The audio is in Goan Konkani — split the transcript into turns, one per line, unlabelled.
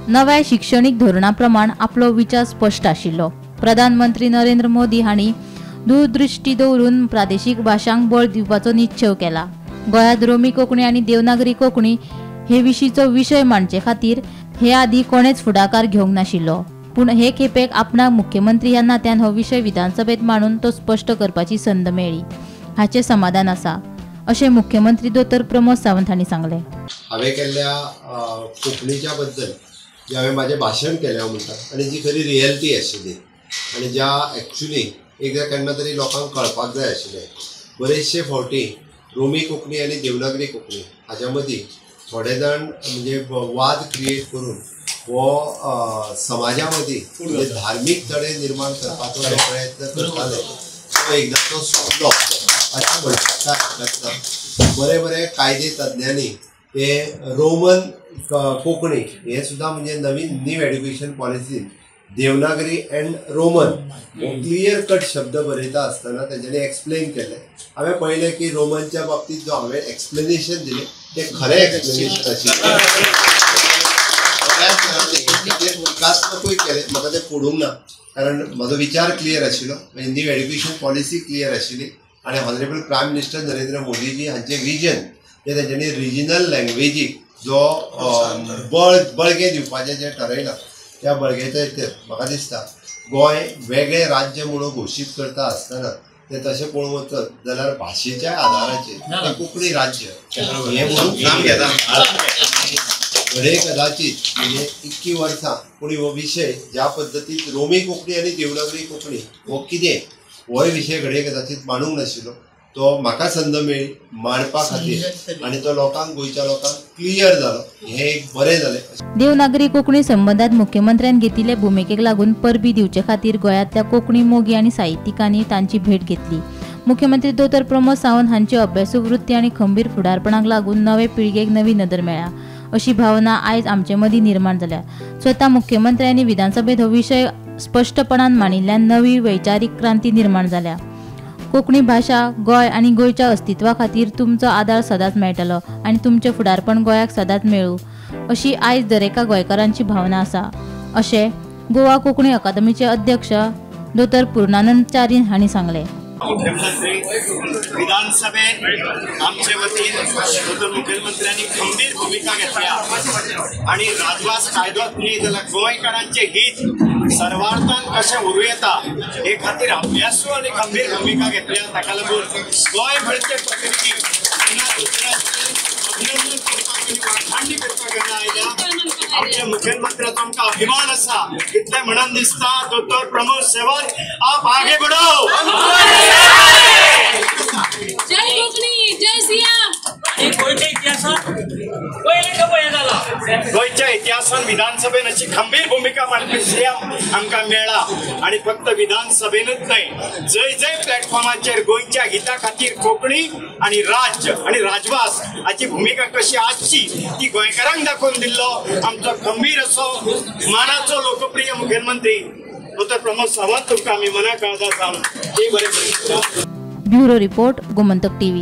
नव्या शिक्षणीक धोरणा प्रमाण आपलो विचार स्पश्ट आशिल्लो. प्रधानमंत्री नरेंद्र मोदी हांणी दूरदृष्टी दवरून प्रादेशीक भाशांक बळ दिवपाचो निश्चेव केला. गोंयांत रोमी कोंकणी आनी देवनागरी कोंकणी हे विशींचो विशय मांडचे खातीर हे आदीं कोणेच फुडाकार घेवंक नाशिल्लो. पूण हे खेपेक आपणाक मुख्यमंत्री ह्या नात्यान हो विशय विधानसभेत मांडून तो स्पश्ट करपाची संद मेळ्ळी हाचें समाधान आसा अशें मुख्यमंत्री दोतोर प्रमोद सावंत हांणी सांगलें.
हांवें केल्ल्या कोंकणीच्या बद्दल जे हांवें म्हाजें भाशण केलें हांव म्हणटा आनी जी खरी रियलिटी आशिल्ली आनी ज्या एक्चुली एकदां केन्ना तरी लोकांक कळपाक जाय आशिल्लें. बरेचशे फावटी रोमी कोंकणी आनी देवनागरी कोंकणी हाज्या मदीं थोडे जाण म्हणजे वाद क्रिएट करून हो समाजा मदीं म्हणजे धार्मीक तडे निर्माण करपाचो जो प्रयत्न करताले तो एकदां तो सोंपलो अशें म्हणपाक कांय हरकत ना. बरे बरे कायदे तज्ञांनी ते रोमन कोंकणी हें सुद्दां म्हणजे नवीन न्यू एड्युकेशन पॉलिसीन देवनागरी अँड रोमन हो क्लियर कट शब्द बरयता आसतना तेंच्यांनी एक्सप्लेन केलें. हांवें पळयलें की रोमनच्या बाबतींत जो हांवें एक्सप्लेनेशन दिलें तें खरें एक्सप्लेनेशन आशिल्लें. टिकात्मकूय केलें, म्हाका तें पडूंक ना कारण म्हजो विचार क्लियर आशिल्लो, म्हणजे न्यू एड्युकेशन पॉलिसी क्लियर आशिल्ली आनी honourable prime minister Narendra Modiji हांचें विजन जें तेंच्यांनी रिजनल लँग्वेजीक जो बळगें दिवपाचें जें ठरयलां त्या बळग्याच्या म्हाका दिसता गोंय वेगळें राज्य म्हणून घोशीत करता आसतना तें तशें पळोवंक वचत जाल्यार भाशेच्या आदाराचेर तें कोंकणी राज्य हें म्हणून नाम घेता. घडये कदाचीत म्हणजे इतकी वर्सां पूण हो विशय ज्या पद्दतीन रोमी कोंकणी आनी देवनागरी कोंकणी हो कितें होय विशय घडये कदाचीत मांडूंक नाशिल्लो तो म्हाका संद मेळ्ळी मांडपा खातीर आनी तो लोकांक गोंयच्या लोकांक क्लियर जालो हें एक बरें जालें.
देवनागरी कोंकणी संबंदात मुख्यमंत्र्यान घेतिल्ले भुमिकेक लागून परबी दिवचे खातीर गोंयांतल्या कोंकणी मोगी आनी साहित्यिकांनी तांची भेट घेतली. मुख्यमंत्री दोतोर प्रमोद सावंत हांची अभ्यासू वृत्ती आनी खंबीर फुडारपणाक लागून नवे पिळगेक नवी नदर मेळ्ळ्या अशी भावना आयज आमचे मदीं निर्माण जाल्या. स्वता मुख्यमंत्र्यांनी विधानसभेत हो विशय स्पश्टपणान मांडिल्ल्यान नवी वैचारीक क्रांती निर्माण जाल्या. कोंकणी भाशा गोंय आनी गोंयच्या अस्तित्वा खातीर तुमचो आदार सदांच मेळटलो आनी तुमचें फुडारपण गोंयाक सदांच मेळूं अशी आयज दरेका गोंयकारांची भावना आसा अशें गोवा कोंकणी अकादमीचे अध्यक्ष दोतोर पूर्णानंद च्यारी हांणी सांगलें.
मुख्यमंत्री विधानसभेत आमचे वतीन दोतोर मुख्यमंत्र्यांनी खंबीर भूमिका घेतल्या आणि राजभास कायदोच न्ही जाल्यार गोंयकारांचे हित सर्वार्थान कशें उरूं येता हे खातीर अभ्यासू आनी गंभीर भूमिका घेतल्या. ताका लागून गोंयभरचे प्रतिनिधी अभिनंदन करपाक आनी वाखाणणी करपाक हांगा आयल्या. आमच्या मुख्यमंत्र्याचो आमकां अभिमान आसा इतलें म्हणून दिसता. दोतोर प्रमोद सावंत आप आगे बढ़ो.
जय कोंकणी, जय सियाम.
गोंयच्या इतिहासान विधानसभेन अशी खंबीर भूमिका मांडपी सीएम आमकां मेळ्ळा आनी फक्त विधानसभेनूच न्हय जंय जंय प्लॅटफॉर्माचेर गोंयच्या हिता खातीर कोंकणी आनी राज्य आनी राजभास हाची भूमिका कशी आसची ती गोंयकारांक दाखोवन दिल्लो आमचो खंबीर असो मानाचो लोकप्रिय मुख्यमंत्री दोतोर प्रमोद सावंत तुमकां आमी मना काळजा सावन ते बरें.
Bureau report, Gomantak TV.